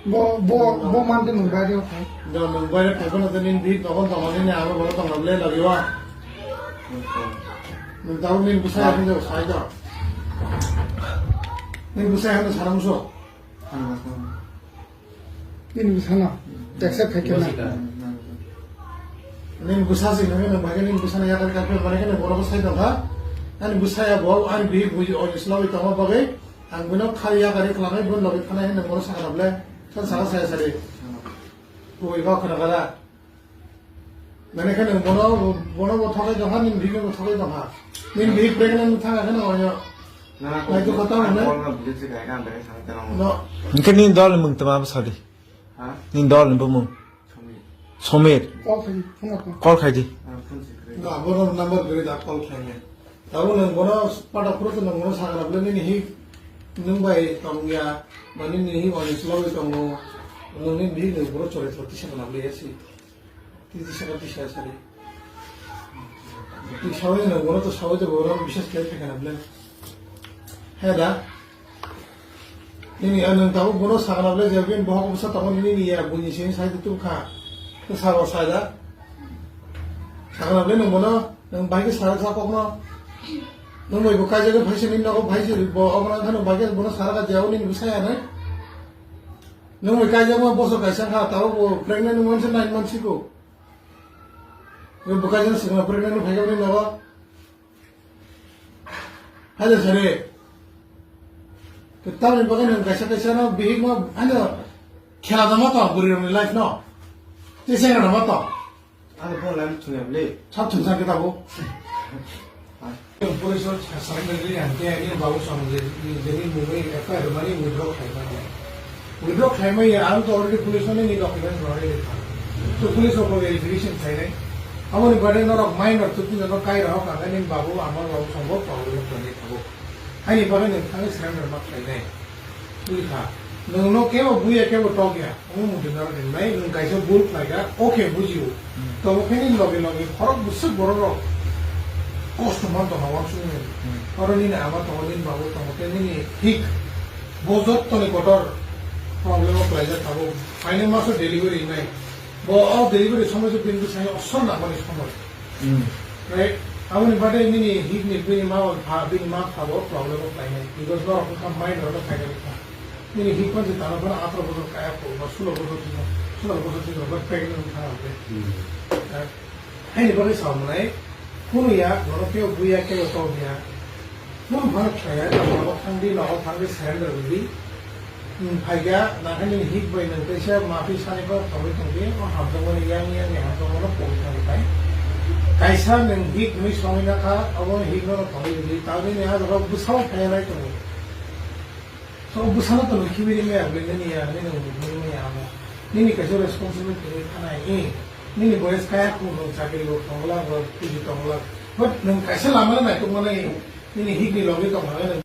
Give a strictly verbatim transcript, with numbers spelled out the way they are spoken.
Bo, bo, bo mande nwng bai rw thai. Do nwng bai rw thai, bono to nini bihik nogo tongo, nini abo bono tongo le lagi wa. Nwng tabuk nini bwsai haino sai do. Nini bwsai haino sara muso. Nini bwsano accept khai khe na. Nini bwsa se nini nwng bai khe nini bwsano yakar kar khe bai khe nwng bono bwsai tongkha. Ani bwsai abo ani bihik buji o islo tongo bagwi. Ang bono khari yakari khlangwi bono logi thanai hwnwi bono sakha rwble. San sakha saya sari. Bui kok khna kara. Nani khani bono, bono bo thokai tongkha, nini bihik bo thokai tongkha. Nini bihik pregnant thanga khana oyo. Na, na, nai to kota ang hone. Call na bujit se kai kan bere sa tano. No. Hingke nini dol ni mung tama bwsadi? Ha? Nini dol ni bumung? Somir. Somir. Call khai, phone call. Call khai di. Ah, phone se khai. Na, bono number gari da call khai ne. Tabo nwng bono pada phuru to nwng bono sakha rwble nini hi nwng bai tong ya, ba nini hi oni slogwi tongo, nwng nini hi nwng bono chore chore tisa kana ble yasi. Tisa kana tisa sari. Twi sawi nwng bono to sawi to bono bisas khe khe kana ble. He da. Nini, ah, nwng tabuk bono sakha rwble je, bini bohok bwsa tongo nini ya, buini sini sai tubkha. Sabo sai da. Sakha rwble nwng bono, nwng bai khe sara sa kokno. Nwng bai bo kaijagwi phaisa nini nogo phaisa bo obo nang khano bai khe bono sara ka jao nini bwsa ya nai. Nwng bai kaijagma bosor kaisa kha, tabuk bo pregnant wngmani se nine months siko. Nwng bo kaijagma sikla pregnant phai khe nini nogo. Hajar sare. Tamni bagwi nwng kaisa kaisa no bihik no ano khela da ma to bwrwi rokni life no. Tei sengra da ma to. Ano phone line thung ya bwle. Sab thung sa kita bo. Police o sa surrender ri ang ke ani babu song je je ni mumbai F I R mani withdraw khai ma. Withdraw khlaimaya, ang to already police-no nini document rwui rwkha. To police-rok bo verification khlainai. Aboni baade norok minor to tini no kai rok ang nini babu amar babu songbo problem khlainai thago. Haini bagwi nwng thangwi surrender ma khlainai. Buikha. Nwngno kebo buya kebo tokya. Omo muchung norok rinai, nwng kaisa bul khlaikha, okay, bujio. Hmm. Tobo khe nini loge loge khorok bwswk borok rok kosto man tongkha wansukmani. Hmm. Oro nini ama tongo, nini babu tongo, tei nini hik. Bo jottoni kotor problem o klaijak tabuk. Phainai maso delivery wngnai. Bo o delivery somoi se bini bwsai osol nangmani somoi. Hmm. Right? Aboni baade nini hik ni bini ma pha, bini ma pha bo problem o klainai. Because norok wngkha mai norok khainai wngkha. Nini hik man se tano phano atro bosor kaya ko, ba sulo bosor sino, sulo bosor sino, ba pregnant wngkha na hwnkhe. Hmm. Right? Haini bagwi sa mwnai, phunu ya, norok kebo buya, kebo tok ya. Phunu phano khlai ya, nogo thang di, nogo thang di, surrender rw di. Hmm, phai ya, nangkhe nini hik bai nwng kaisa mapi sani kok tongwi tong di, o hamjakmani yang yang ni hamjakmano pogwi thang di pai. Kaisa nwng hik nwi songwi nakha, obo hik no tongwi rw di, ta nini ah jaga bwsao phai ya nai tongo. So, bwsano to nukhiwi ringya, bwlwi nini ya, nini nukhiwi ringya amo. Nini kaisa responsibility tongwi thanai, eh. Nini boyes kaya khung rok chakri rok tongla, rok puji tongla. But nwng kaisa lama no naitok manai, nini hik ni logi tong thangwi nwng